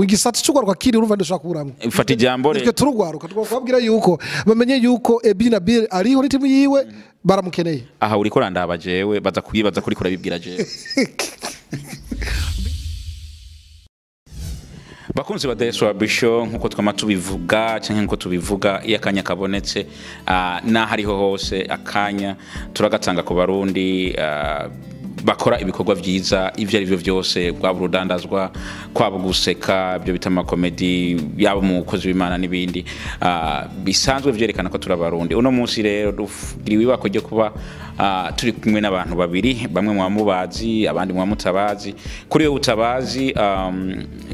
Igisata cy'ugwaruka kiri urumva ndashaka kuburamwe. Fata ijambo rero. Twe turugwaruka twakubwira yuko bamenye yuko Ebi na Bill ariho n'itimu yiwe baramukeneye. Aha uriko randaba jewe baza kuyibaza kuri kurabibwira jewe. Bakunzi ba Yesu Abisho nkuko twama tubivuga canke nkuko tubivuga iyo akanya kabonetse na hariho hose akanya turagatanga ku Barundi bakora ibikorwa vyiza ivyo ari byo byose kwa burudandazwa kwabo guseka ibyo bita amakomedi yabo mu mukozi w'Imana n'ibindi bisanzwe vyerekana ko turabarundi. Uno munsi rero dufiriwe ibako ryo kuba turi kumwe n'abantu babiri, bamwe mu bamubazi abandi mu mutabazi. Kuri we utabazi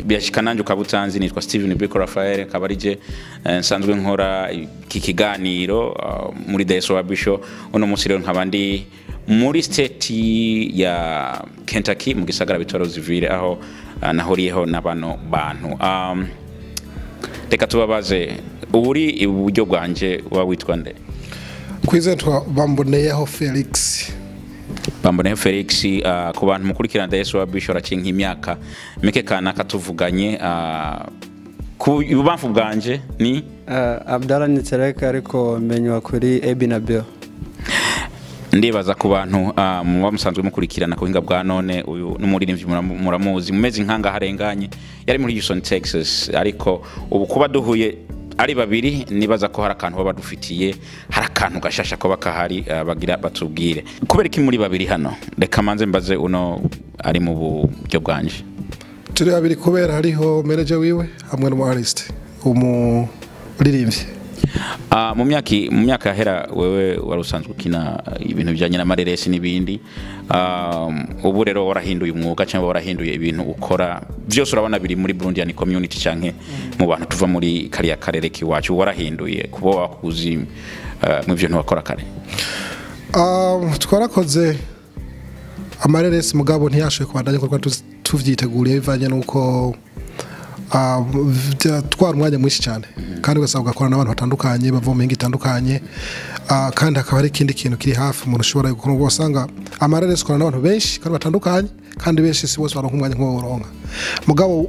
byashika nanje ukabutanzi, nitwa Steven Biko Raphael kabarije nsanzwe nkora iki kiganiro muri Yesu Abisho. Uno munsi rero nkabandi muri state ya Kentucky mu gisagara bitwa Louisville aho nahuriyeho n'abano bantu. Reka tubabaze uri iburyo bwanje wa witwa nde? Kwizentwa Bamboneyeho Felix. Bamboneyeho Felix, ku bantu mukurikirana Yesu Abisho racinka imyaka mike kana katuvuganye ku ibubamfu bwanje ni Abdallah Nitereka ariko menywa kuri Ebi na Bill. Ndibaza ku bantu muba musanzwe mukurikirana ku buhinga bwa none, uyu n'umuririmbyi muramuzi mumeze nkanga harenganye yari muri Houston Texas, ariko ubu kuba duhuye ari babiri nibaza ko hari akantu baba dufitiye, hari akantu gashasha ko bakahari bagira batubwire. Kubera iki muri babiri hano? Reka manze mbaze uno ari mu buryo bwanje. Turi babiri kubera hariho manager wiwe hamwe n'umu artist umuririmbyi. Mu myaka yahera wewe wari usanzwe ukina ibintu bijyanye n'amareresi n'ibindi, ubu rero warahinduye umwuga cyangwa warahinduye ibintu ukora byose, urabona biri muri Burundian community canke mu bantu tuva muri kariya karere kiwacu, warahinduye kuba wakuzi mu byo ntiwakora kare? Twarakoze amareresi mugabo ntiyashoboye kubandanya kuko tuvyiteguriye bivanye nuko twara umwanya mwinshi cyane kandi ugasanga ugakorana n'abantu batandukanye bava mu mihingo itandukanye, kandi hakaba hari ikindi kintu kiri hafi umuntu ushobora gukora. Usanga amareresi ukorana n'abantu benshi kandi batandukanye, kandi benshi si bose baronka umwanya nk'uwo uronka. Mugabo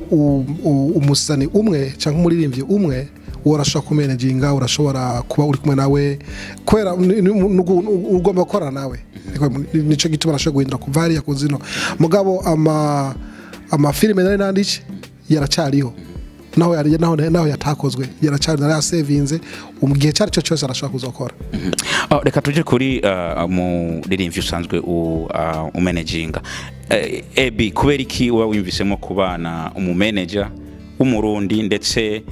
umusani umwe cyangwa umuririmbyi umwe urashobora kumeneginga, urashobora kuba uri kumwe nawe kubera ugomba gukorana nawe, nico gituma arashobora guhindura kuva hariya ku zino. Mugabo amafilime nari nanditse yaracariho naho yari naho yatakozwe yaracari nari yasevinze umugihe cyari cyo cyose arashaka kuzokora. Reka tuje kuri muririmbyi usanzwe umanaginga Ebi, kubera iki uba wimvisemo kubana umumanager w'umurundi ndetse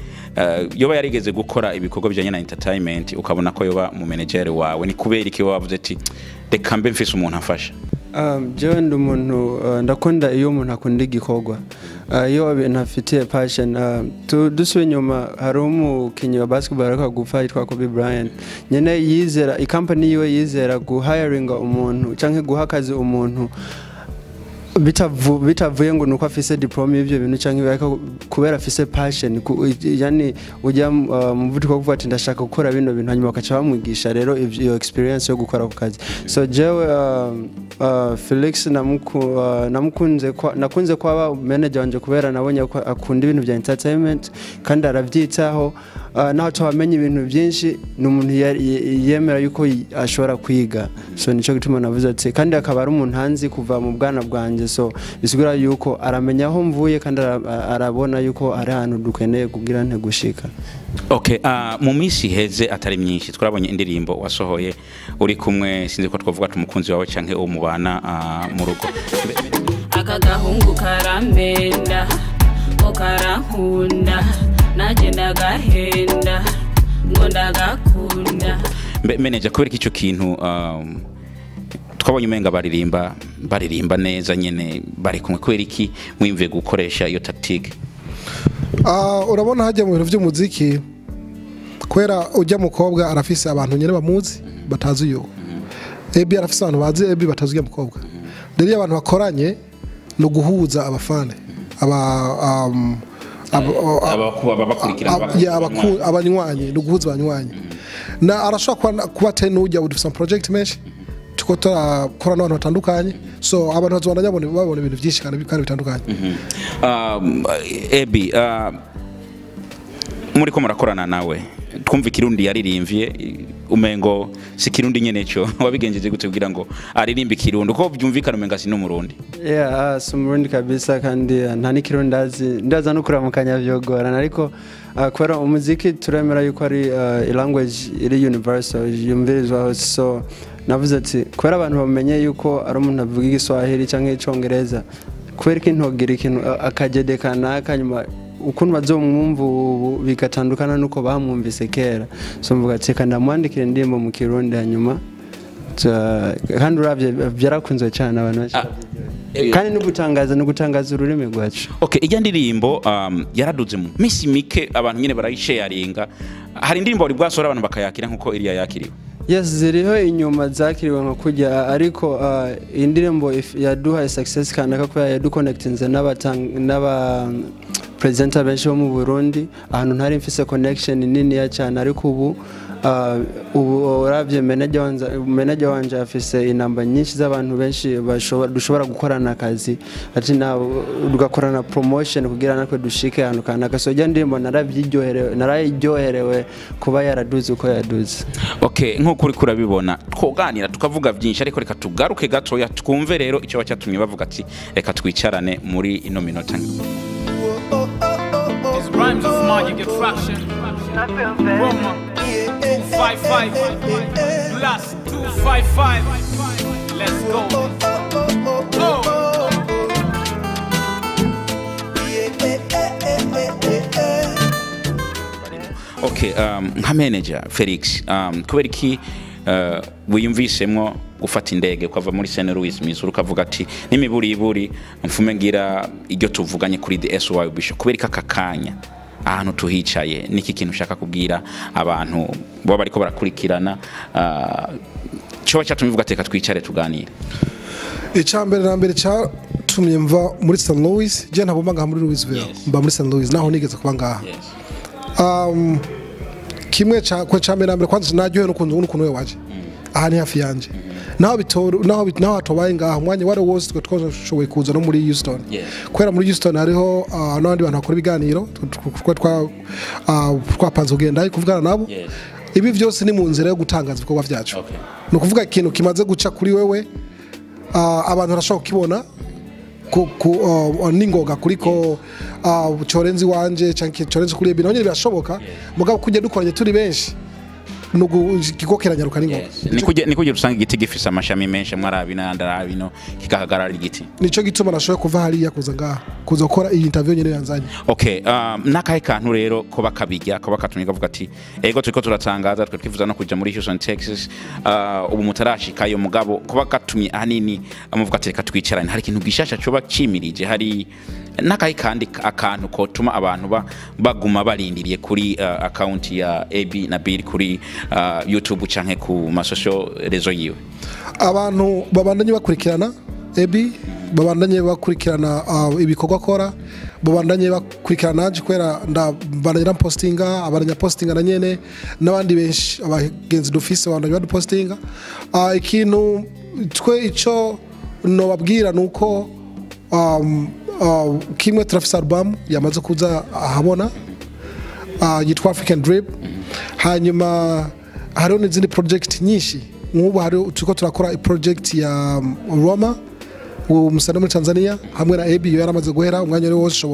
yoba yarigeze gukora ibikorwa bijyanye na entertainment ukabona ko yoba umumanager wawe, ni kubera iki wavuze ati reka mbe mfise umuntu afasha? Jewe ndi umuntu ndakunda iyo umuntu akunda igikorwa, iyo ibintu afitiye passion. Dusubiye inyuma hari umukinyi wa basketball ariko gupfa yitwa Kobe Bryant, nyene yizera ikampani yiwe, yizera guhiringa umuntu canke guha akazi umuntu bitavuye ngo nuko afise diploma y'ivyo bintu canke ariko kubera afise passion, yani ujya muvuduko wo kuvuga ati ndashaka gukora bino bintu, hanyuma bakaca bamwigisha rero iyo experience yo gukora ku kazi. So jewe Felix nakunze kwaba manager wanje kubera nabonye ko akunda ibintu bya entertainment kandi aravyitaho, naho twamenye ibintu byinshi, ni umuntu yemera yuko ashobora kwiga. So nico gituma navuze ati kandi akaba ari umuntu hanzi kuva mu bwana bwanje, so bisigura yuko aramenya aho mvuye kandi arabona yuko ari ahantu dukeneye kugira nte gushika. Okay, mu minsi iheze atari myinshi twarabonye indirimbo wasohoye uri kumwe, sinzi ko twavuga tumukunzi wawe canke uwo mubana mu rugo. Aka gahungu karamenda ngo karankunda naje ndagahenda ngo ndagakunda. Manager, kubera ico kintu twabonye umenga baririmba neza nyene bari kumwe, kubera iki mwimve gukoresha iyo tactique? Urabona hajya mu bintu by'umuziki kubera ujya mukobwa arafise abantu nyene bamuzi batazi uyo. Ebi arafise abantu bazi Ebi batazi ujya mukobwa. Rero abantu bakoranye no guhuza abafane abanywanyi no guhuza abanywanyi. Na arashobora kuba tenu ujya udufisa project menshi Tuko turakora n'abantu batandukanye, so abantu bazobandanya babona ibintu byinshi kandi bitandukanye. Ebi, muri ko murakorana nawe, twumva ikirundi yaririmvye, umengo si kirundi nyene cyo wabigenjeje gute kugira ngo aririmbe ikirundi, uko byumvikana umenga si n'umurundi? Yeah, si umurundi kabisa, kandi nta n'ikirundi azi, ndaza no kuramukanya vyogorana, ariko kubera umuziki turemera yuko ari language iri universal, yumvirizwa hose. So navuze ati kubera abantu bamenye yuko ari umuntu avuga igiswahili canke icongereza, kubera ko intogira ikintu akagede kanaka, nyuma ukuntu bazomwumva ubu bigatandukana nuko bamwumvise kera. So mvuga ati reka ndamwandikire indirimbo mu kirundi, hanyuma kandi uravye byarakunzwe cyane, abantu benshi bavyiryoheye. Kandi no gutangaza ururimi rwacu. Okay, ijya ndirimbo yaraduze mu misi mike, abantu nyene barayisharinga. Hari indirimbo bari bwasohora abantu bakayakira nkuko iriya yakiriwe? Yes, ziriho inyuma zakiriwe nka kujya, ariko indirimbo yaduhaye success kanaka kubera yaduconnectinze n'aba presenter benshi bo mu Burundi, ahantu ntari mfise connection niniya cyane, ariko ubu uravye manager wanje afise inamba nyinshi z'abantu benshi dushobora gukorana akazi, ati na tugakorana promotion kugira natwe dushike ahantu kanaka. So ijya ndirimbo narayiryoherewe kuba yaraduze uko yaduze. Okay, nkuko uri kurabibona twoganira tukavuga byinshi, ariko reka tugaruke gatoya twumve rero icyo cyatumye bavuga ati reka twicarane muri ino minota. These rhymes of magic attraction. Roma 255 plus 255. Let's go. Oh. Okay, nka manager Felix, kubera iki wiyumvisemwo gufata indege ukava muri St. Louis, Missouri, ukavuga ati n'imiburiburi mfume ngira iryo tuvuganye kuri The SYUB Show, kubera iki aka kanya ahantu tuhicaye, niki kintu ushaka kubwira abantu baba bariko barakurikirana, cyo cyatumye uvuga ati reka twicare tuganire? Icambere na mbere cyatumye mva muri St. Louis, je ntabwo mba ngaha muri Louisville, mba muri St. Louis naho nigeze kuba ngaha. Kimwe cha kwa cambere na mbere kwanza naryohewe n'ukuntu we waje aha ni hafi yanje, naho bitoro naho hatobaye ngaha umwanya wari wose twe twashoboye kuza no muri Houston. Kubera muri Houston hariho n'abandi bantu bakora ibiganiro, twapanze kugenda kuvugana nabo. Ibi byose ni mu nzira yo gutangaza ibikorwa byacu. Ni ukuvuga ikintu kimaze guca kuri wewe, abantu barashobora kukibona ningoga kuriko corenzi wanje canke corenzi kuri ebi, nabyo birashoboka, mugabo kujya dukoranye turi benshi nugukokeranyaruka ningoga. Nikujye usanga igiti gifise amashami menshi, mwarabi n'andarabi no kikahagarara igiti. Nico gituma nashoboye kuva hariya kuza ngaha kuza gukora iyi interview nyene yanzanye. Okay, nakahe kantu rero ko bakabijya ko bakatumye kavuga ati ego turiko turatangaza twe twifuza no kuja muri Houston Texas, ubu mutarashikayo, mugabo ko bakatumye ahanini amuvuga ati reka twicarane, hari ikintu gishasha coba cimirije, hari nakahe kandi akantu ko tuma abantu baguma barindiriye kuri account ya AB na Bill kuri YouTube canke ku masocial rezo yiwe? Abantu babandanye bakurikirana AB, babandanye bakurikirana ibikorwa akora, babandanye bakurikirana nanje kwera ndabandanye postinga, abandanya postinga na nyene n'abandi benshi abagenzi dufise babandanye badupostinga. Ikintu twe ico no babwira nuko kimwe turafise album yamaze kuza ahabona, yitwa African Drip. Hanyuma hariho n'izindi project nyinshi, nk'ubu hari turiko turakora project ya Roma umusana muri Tanzania hamwe na AB, yo yaramaze guhera umwanya wose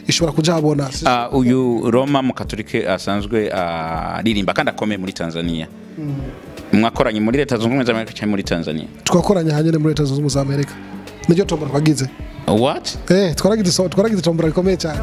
ishobora kuja habona. Uyu Roma mu Katolike asanzwe aririmba kandi akomeye muri Tanzania. Mwakoranye muri Leta Zunze Ubumwe za Amerika cyangwa muri Tanzania? Twakoranye hanyene muri Leta Zunze Ubumwe za Amerika. Niryo tombora twagize. What? Twaragize tombora rikomeye cyane.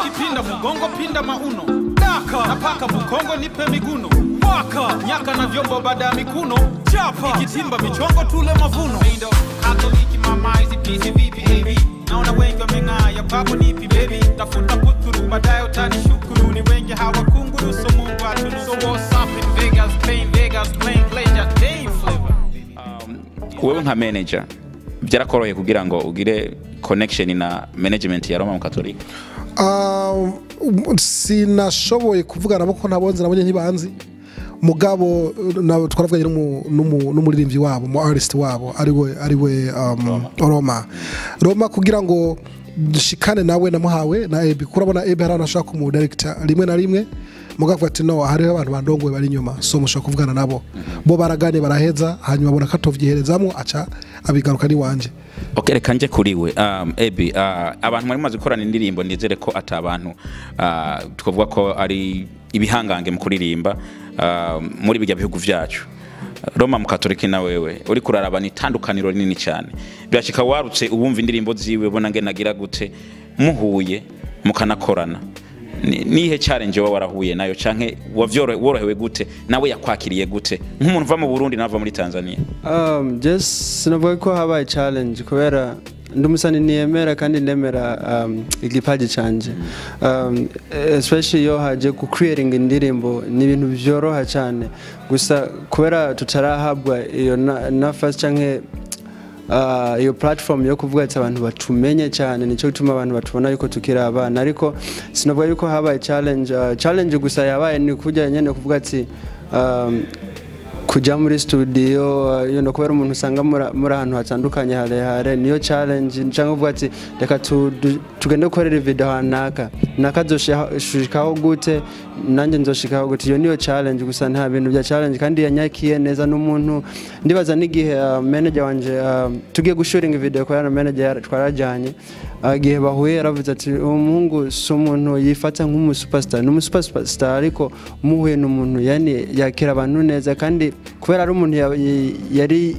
Kipinda mugongo pinda mauno daka napaka bukongo nipe miguno waka nyaka na vyombo baada ya mikuno chapa ikitimba michongo tule mavuno mindo Katoliki mama hizi pisi vipi AB naona wengi wameng'aa ya papo nipi baby tafuta kuturu baadaye utanishukuru ni wengi hawakunguru so Mungu atunu so what's up in Vegas playing Vegas playing pleasure day flavor. Wewe nka manager byarakoroheye kugira ngo ugire connection na management ya Roma mu Katolika? Sinashoboye kuvugana nabo ko ntabonze, nabonye ntibanzi. Mugabo twaravuganye n'umuririmbyi wabo, mu artist wabo, ariwe Roma, kugira ngo dushikane nawe namuhawe na Ebi. Kurabona Ebi hari ashaka kumu director rimwe na rimwe, mugabo ati no, hariho abantu bandongoye bari inyuma, so mushaka kuvugana nabo. Bo baragane baraheza, hanyuma babona katovyiherezamwo, aca abigaruka ni wanje. Okay, reka nje kuri we Ebi. Abantu mwari mumaze gukorana indirimbo, nizere ko atabantu twavuga ko ari ibihangange mu kuririmba muri bijya bihugu vyacu. Roma Mukatolika na wewe uri kuraraba ni itandukaniro rinini cyane. Byashika warutse ubumva indirimbo ziwe, ubona nge nagira gute, muhuye mukanakorana, nihe challenge wowe warahuye nayo, canke worohewe gute, nawe yakwakiriye gute nk'umuntu uva mu Burundi nava muri Tanzania? Just sinavuga ko habaye challenge kubera ndi umusani niyemera kandi ndemera igipaji canje, especially iyo haje ku creating indirimbo ni ibintu byoroha cyane. Gusa kubera tutarahabwa iyo nafasi canke iyo platform yo kuvuga ati abantu batumenye cyane, nico gituma abantu batubona yuko tukiri abana. Ariko sinavuga yuko habaye challenge. Challenge gusa yabaye ni kujya nyene kuvuga ati kujya muri studio, kubera umuntu usanga muri ahantu hatandukanye harehare, niyo challenge. Cyangwa uvuga ati reka tugende gukorera video hanaka, nakazoshikaho gute, nanjye nzoshikaho gute, iyo niyo challenge gusa. Nta bintu bya challenge, kandi yanyakiye neza n'umuntu. Ndibaza n'igihe manager wanje tugiye gushuringa video kwa na manager twarajyanye, igihe bahuye yaravuze ati uwo muhungu si umuntu yifata nk'umusuperstar, ni umusuperstar ariko muhuye n'umuntu yani yakira abantu neza, kandi kubera ari umuntu yari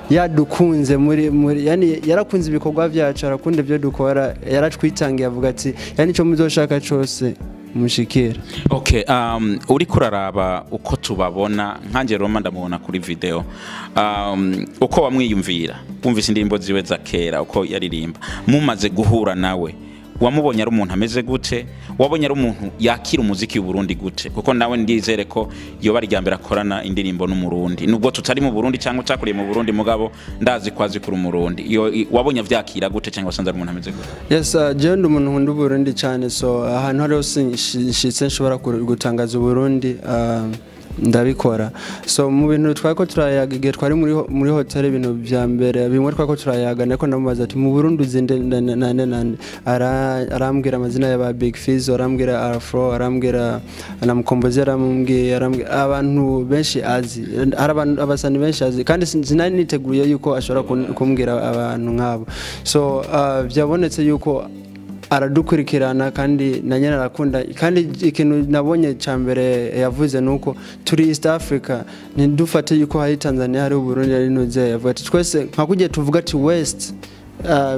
yadukunze muri yani yarakunze ibikorwa byacu, arakunda ibyo dukora, yaratwitangiye avuga ati yani icyo muzoshaka cyose mushikira. Okay, uri kuraraba uko tubabona, nkanje Roma ndamubona kuri video, uko wamwiyumvira wumvise indirimbo ziwe za kera uko yaririmba, mumaze guhura nawe wamubonye ari umuntu ameze gute? Wabonye ari umuntu yakira umuziki w'u Burundi gute? Kuko nawe ndizere ko yoba ari ryambere akorana indirimbo n'umurundi, nubwo tutari mu Burundi cyangwa utakuriye mu Burundi, mugabo ndazi ko azi kuri umurundi. Iyo wabonye avyakira gute cyangwa wasanze ari umuntu ameze gute? Yes, jewe ndi umuntu nkunda Burundi cyane, so ahantu hari hose nshitse nshobora gutangaza Burundi, ndabikora. So mu bintu twako turayaga igihe twari muri hotel, ibintu vya mbere bimwe twako turayaga nako namubaza ati mu Burundi uzinde nande, arambwira amazina ya ba Big Fizz, arambwira Afro, arambwira na Mkombozi, arambwira abantu benshi azi, abantu abasani benshi azi, kandi sinari niteguye yuko ashobora kumbwira abantu nk'abo. So byabonetse yuko aradukurikirana kandi na nyene arakunda, kandi ikintu nabonye ca mbere yavuze nuko turi East Africa, ntidufate yuko hari Tanzania hari Burundi ari nuze, yavuga ati twese nka kugiye tuvuga ati West,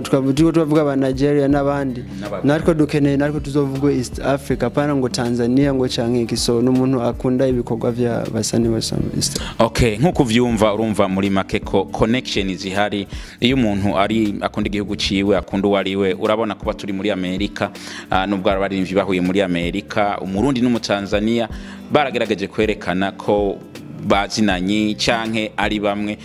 tukavuga aba Nigeria n'abandi, natwe dukeneye natwe tuzovuga East Africa, pana ngo Tanzania ngo canke iki. So n'umuntu akunda ibikorwa vya basani basa East. Okay, nkuko uvyumva urumva muri make ko connection zihari iyo umuntu ari akunda igihugu ciwe, akunda uwariwe. Urabona kuba turi muri Amerika, nubwo abarimvyi bahuye muri Amerika, umurundi n'umutanzania baragerageje kwerekana ko bazinanye canke ari bamwe,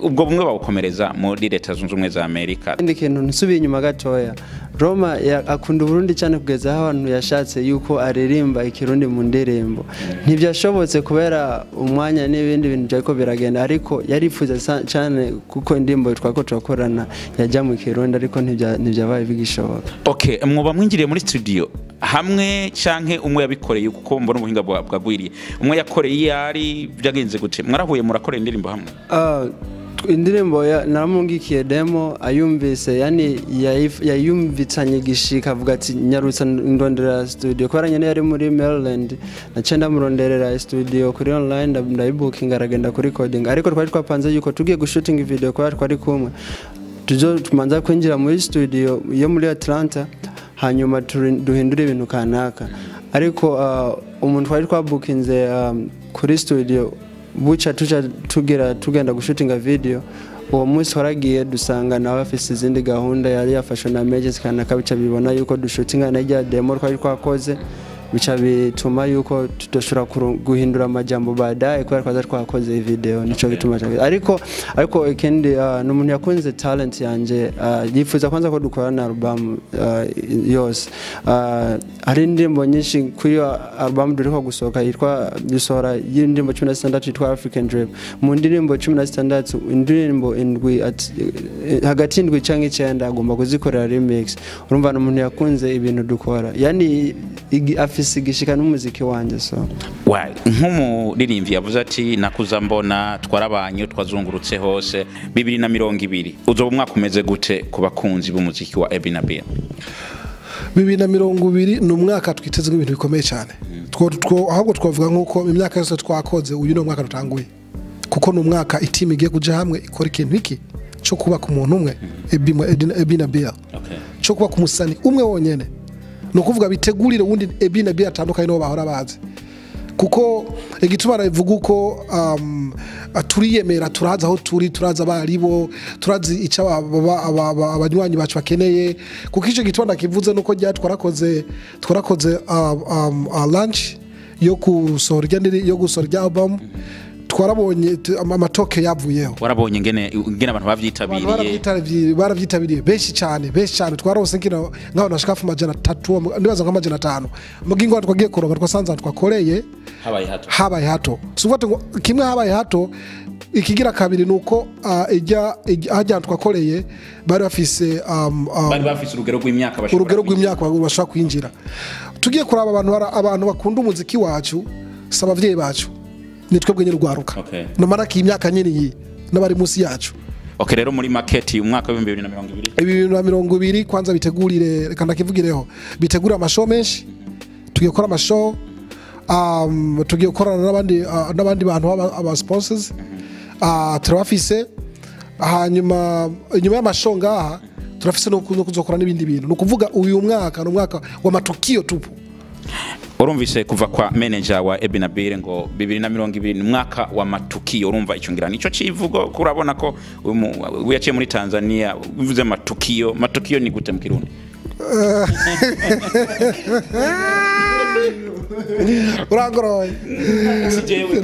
ubwo bumwe babukomereza muri Leta Zunze Ubumwe za Amerika. Ikindi kintu nsubiye inyuma gatoya, Roma akunda Burundi cyane kugeza aho abantu yashatse yuko aririmba ikirundi mu ndirimbo. Ntibyashobotse kubera umwanya n'ibindi bintu byariko biragenda, ariko yarifuza cyane kuko indirimbo twako turakorana yajya mu kirundi, ariko ntibyabaye bigishoboka. Okay, mwoba mwinjiriye muri studio hamwe canke umwe yabikoreye, kuko mbona ubuhinga bwagwiriye, umwe yakoreye yari byagenze gute? Mwarahuye murakorera indirimbo hamwe? Indirimbo naramungikiye demo ayumvise, yani yayumvitsanye gishika avuga ati nyarutsa ndondera studio, kubera nyene yari muri Maryland, nace ndamuronderera studio kuri online, ndayibukinga aragenda kuri recording. Ariko twari twapanze yuko tugiye gushooting video kubera twari kumwe, tuzo tumanza kwinjira muri studio yo muri Atlanta, hanyuma duhindure ibintu kanaka. Ariko umuntu twari twabukinze kuri studio buca tuca tugenda gushutinga video, uwo munsi twaragiye dusanga nawe afise izindi gahunda yari yafashwe na Majors kanaka, bica bibona yuko dushutinga na rya demo twari twakoze, Bica bituma yuko tudashobora guhindura amajambo baadaye kubera twaza twakoze video, nico gituma ariko ikindi, ni umuntu yakunze talent yanje, yifuza kwanza ko dukorana album yose. Hari indirimbo nyinshi kuri iyo album duriko gusohoka yitwa dusohora y'indirimbo 16 yitwa African Drip. Mu ndirimbo 16, indirimbo indwi hagati indwi canke icenda agomba kuzikorera remix. Urumva ni umuntu yakunze ibintu dukora, yani afise igishika n'umuziki wanje, so Nk'umuririmbyi yavuze ati nakuza mbona twarabanye twazungurutse hose, 2020 uzoba umwaka umeze gute ku bakunzi b'umuziki wa Ebi Nabil? 2020 ni umwaka twiteze ibintu bikomeye cyane. Ahubwo twavuga nk'uko imyaka yose twakoze, uyu ni umwaka dutanguye, kuko ni umwaka itimu igiye kuja hamwe ikora ikintu iki cyo kubaka umuntu umwe, Ebi Nabil, cyo kubaka umusani umwe wonyene. Ni ukuvuga bitegurire uwundi Ebi Nabil atandukanye n'uwo bahora bazi, kuko igituma nabivuga uko, turiyemera, turazi aho turi, turazi abaribo, turazi icyo abanywanyi bacu bakeneye. Kuko icyo gituma ndakivuze nuko rya twarakoze launch yo gusohora yo gusohora irya album, twarabonye amatoke yavuyeho. Warabonye ingene abantu bavyitabiriye? Baravyitabiriye benshi cyane, benshi cyane. Twarose nkino nk'abantu bashika hafi 300, ndibaza nka 500. Mugingo twagiye kuronka, twasanze ahantu twakoreye habaye hato, habaye hato. Si ukuvuga ngo kimwe habaye hato, ikigira kabiri nuko ijya hajya twakoreye bari bafise bari bafise urugero rw'imyaka bashobora urugero rw'imyaka bashobora kwinjira. Tugiye kuraba abantu abantu bakunda umuziki wacu, si abavyeyi bacu, ni twebwe nyine urwaruka. Nomara ko imyaka nyine iyi n'abari munsi yacu. Okay, rero muri market umwaka wa 2020, 2020 kwanza bitegurire, reka ndakivugireho, bitegure amashow menshi. Tugiye gukora amashow, tugiye gukorana n'abandi bantu aba sponsors, turabafise. Hanyuma inyuma y'amashow ngaha turafise no kuzokora n'ibindi bintu. Ni ukuvuga uyu mwaka ni umwaka wa matukio tupu. Urumvise kuva kwa manager wa Ebi Nabil ngo 2020 ni umwaka wa matukio. Urumva ico ngira nico civugo, kurabona ko uyu yaciye muri Tanzania bivuze matukio. Matukio ni gute mu Kirundi? Urangoroye.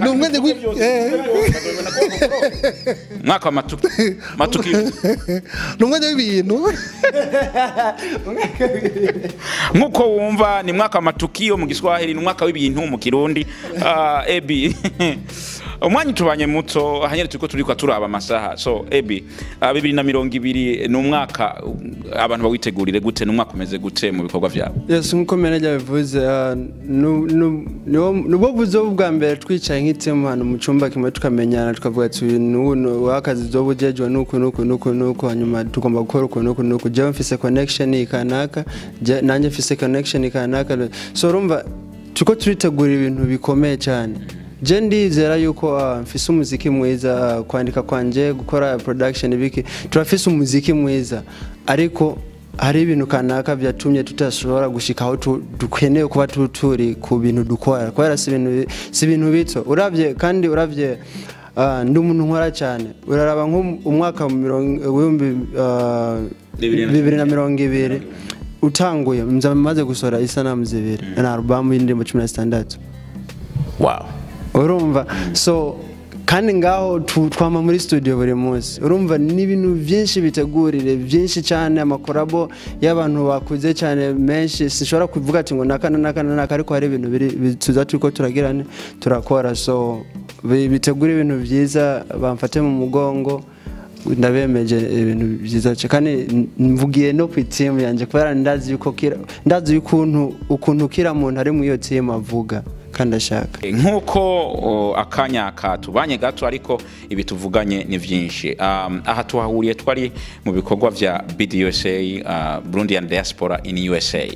Ni umwanya Mwaka wa matukio. Ni umwanya w'ibintu. Nkuko wumva ni mwaka wa matukio mu Giswahili, ni mwaka w'ibintu mu Kirundi. Ebi, umwanya tubanye muto hanyere turiko turiko turaba amasaha. So Ebi, 2020 ni umwaka abantu bawitegurire gute? Ni umwaka umeze gute mu bikorwa vyabo? Yes, nkuko manager bivuze, nubwo buzo bwa mbere twicaye nk'itimu hano mu cyumba kimwe tukamenyana, tukavuga ati uyu wakazi zo bujejwe nuku nuku nuku nuku, hanyuma tugomba gukora uku nuku nuku. Jewe mfise connection kanaka, nanjye mfise connection kanaka. So urumva tuko turitegura ibintu bikomeye cyane. Je ndizera yuko mfise umuziki mwiza, kwandika kwanje, gukora production biki, turafise umuziki mwiza, ariko hari ibintu kanaka byatumye tutashobora gushika aho dukeneye kuba turi ku bintu dukora, kubera si ibintu bito. Uravye kandi uravye, ndi umuntu nkora cyane. Uraraba nko umwaka 2020 utanguye, maze gusohora isanamu zibiri na album y'indirimbo 16. Wow. Urumva, so kandi ngaho twama muri studio buri munsi. Urumva ni ibintu byinshi bitegurire byinshi cyane, amakorabo y'abantu bakuze cyane menshi. Sinshobora kuvuga ati ngo naka naka naka, ariko hari ibintu biri tuza turiko turagirane turakora. So bitegure ibintu byiza, bamfate mu mugongo, ndabemeje ibintu byiza cyane. Kandi mvugiye no ku team yanje, kubera ndazi yuko ndazi ukuntu kira muntu ari mu iyo team avuga kandi ashaka. Nkuko akanya katubanye gato, ariko ibi tuvuganye ni byinshi. Aha tuhahuriye twari mu bikorwa vya BDUSA, Burundian Diaspora in USA.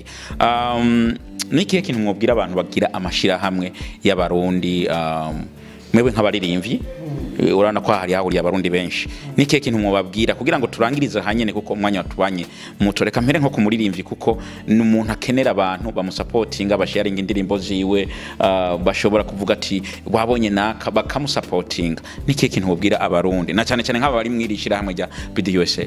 Ni ikihe kintu mwobwira abantu bagira amashirahamwe y'abarundi, mwebwe nk'abaririmbyi? Urabona ko hari hahuriye abarundi benshi. Ni ikihe kintu mwobabwira kugira ngo turangirize hanyene, kuko umwanya watubanye muto? Reka mpere nko kumuririmbyi, kuko ni umuntu akenera abantu bamusapotinga, basharinga indirimbo ziwe, bashobora kuvuga ati wabonye naka, bakamusapotinga. Ni ikihe kintu wobwira abarundi, na cyane cyane nk'aba bari mw'iri shirahamwe rya BDUSA?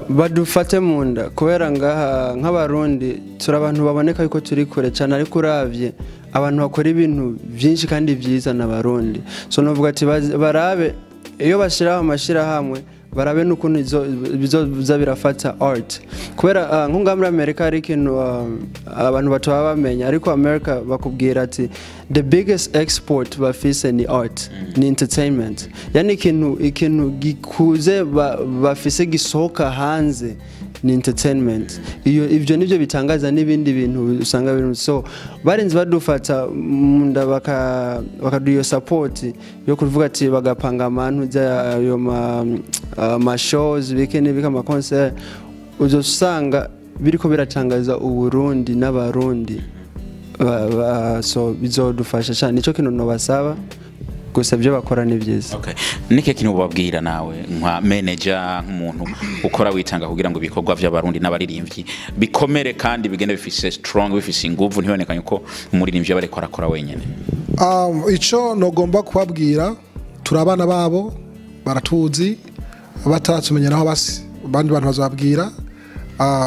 Badufate mu nda kubera ngaha nk'abarundi turi abantu baboneka yuko turi kure cyane, ariko uravye abantu bakora ibintu byinshi kandi byiza n'abarundi. So novuga ati barabe iyo bashiraho amashirahamwe, barabe n'ukuntu bizoza birafata art, kubera nko ngaha muri Amerika hari ikintu abantu bataba bamenya, ariko America bakubwira ati the biggest export bafise ni art, ni entertainment, yani ikintu gikuze bafise gisohoka hanze ni entertainment. Iyo ivyo nivyo bitangaza n'ibindi bintu usanga biri. So barinze badufata munda, bakaduha iyo support yo kuvuga ati bagapanga amantu ayo ma shows bike n'ibika ama concert, uzosanga biriko biratangaza Uburundi n'abarundi. So bizodufasha cyane, nico kintu nobasaba gusa, ibyo bakora ni byiza. Okay. Nike kintu ubabwira nawe nka manager, nk'umuntu ukora witanga kugira ngo ibikorwa by'abarundi n'abaririmbyi bikomere kandi bigende bifise strong, bifise inguvu, ntibonekanye ko umuririmbyi aba ariko arakora wenyene? Ico nogomba kubabwira, turi abana babo, baratuzi, bataratumenya naho basi abandi bantu bazababwira,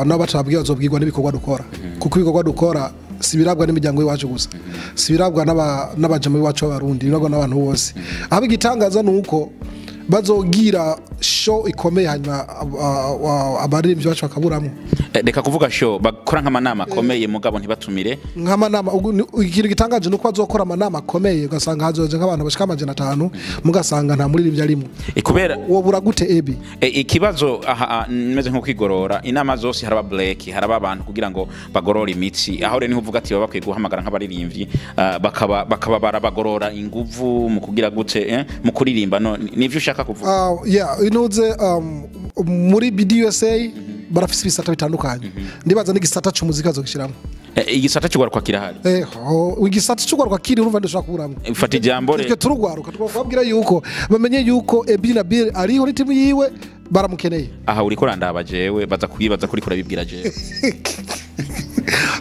nabo batababwira bazobwirwa n'ibikorwa dukora, kuko ibikorwa dukora si birabwa n'imiryango y'iwacu gusa, si birabwa n'abajama b'iwacu b'abarundi, birabwa n'abantu bose. Aho igitangaza ni uko bazogira show ikomeye, hanyuma abaririmbyi bacu bakaburamo. Reka kuvuga show, bakora nk'amanama akomeye mugabo ntibatumire. Nk'amanama, ikintu gitangaje ni uko bazokora amanama akomeye, ugasanga hazoje nk'abantu bashika 500, mugasanga nta muririmbyi arimo. Kubera wobura gute ebi? Ikibazo aha meze nko kwigorora, inama zose haraba break, haraba abantu kugira ngo bagorore imitsi. Aho rero niho uvuga ati baba bakwiye guhamagara nk'abaririmbyi, bakaba barabagorora inguvu mu kugira gute, mu kuririmba, no nivyo ushaka kuvuga? Yeah, inuze muri BDUSA barafise ibisata bitandukanye, ndibaza n'igisata c'umuziki bazogishiramwo. Igisata cy'ugwaruka kirahari. Igisata c'ugwaruka kiri, urumva ndashaka kuburamwo. Fata ijambo Twe turugwaruka twababwira yuko bamenye yuko Ebi na Bill ariho ni timu yiwe, baramukeneye. Aha uriko urandaba jewe, baza kuyibaza kuri kurabibwira jewe.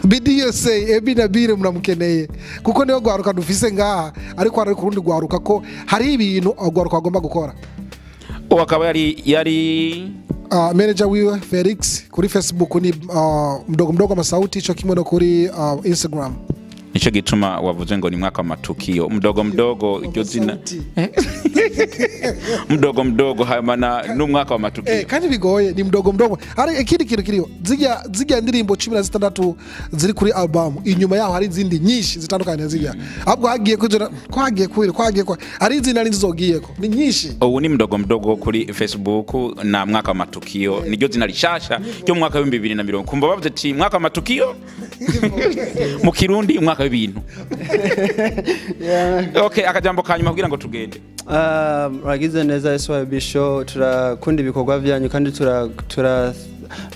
BDSA, Ebi na Bill muramukeneye, kuko niyo gwaruka dufise ngaha, ariko hari kurundi gwaruka ko hari ibintu agwaruka agomba gukora. Uwo akaba yari Manager wiwe Felix, kuri Facebook ni mdogo mdogo masauti, ico kimwe no kuri Instagram. Nico gituma wavuze ngo ni mwaka wa matukio, mdogo mdogo iryo zina mdogo mdogo hamana n'umwaka wa matukio. Kandi bigoye ni mdogo mdogo. Hari ikindi kintu kiriho, zirya ndirimbo 16 ziri kuri album, inyuma yaho hari izindi nyinshi zitandukanye zirya, ahubwo hagiye kujera ko hagiye kwira ko hagiye ko hari izindi nari nzogiyeko ni nyinshi. Ubu ni mdogo mdogo kuri Facebook na mwaka wa matukio niryo zina rishasha ryo mu mwaka wa 2020. Kumva bavuze ati mwaka wa matukio mu Kirundi umwaka w'ibintu. Okay, akajambo kanyuma kugira ngo tugende. Muragize neza SYB show, turakunda ibikorwa byanyu kandi tura tura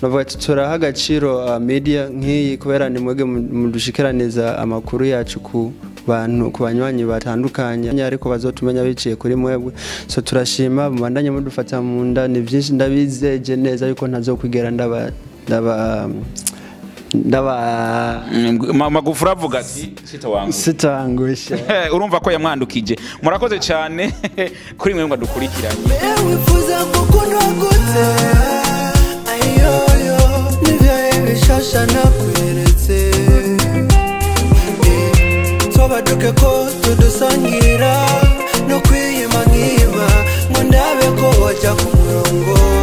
navuga ati turaha agaciro media nk'iyi, kubera ni mwebwe mudushikiraniriza amakuru yacu ku bantu, ku banywanyi batandukanye, ariko bazotumenya biciye kuri mwebwe. So turashima, mubandanye mudufata mu nda, ni byinshi ndabizeje neza yuko ntazokwigera ndaba Magufuli avuga ati sita wangu sitangusha. Urumva ko yamwandukije. Murakoze cyane kuri mwe ngo dukurikiranye. Wifuza gukundwa gute? Ayoyo nivyo bishasha nakweretse. Tobaduke ko tudusangira no kwiyima nkiba ngo ndabe ko wajya ku murongo.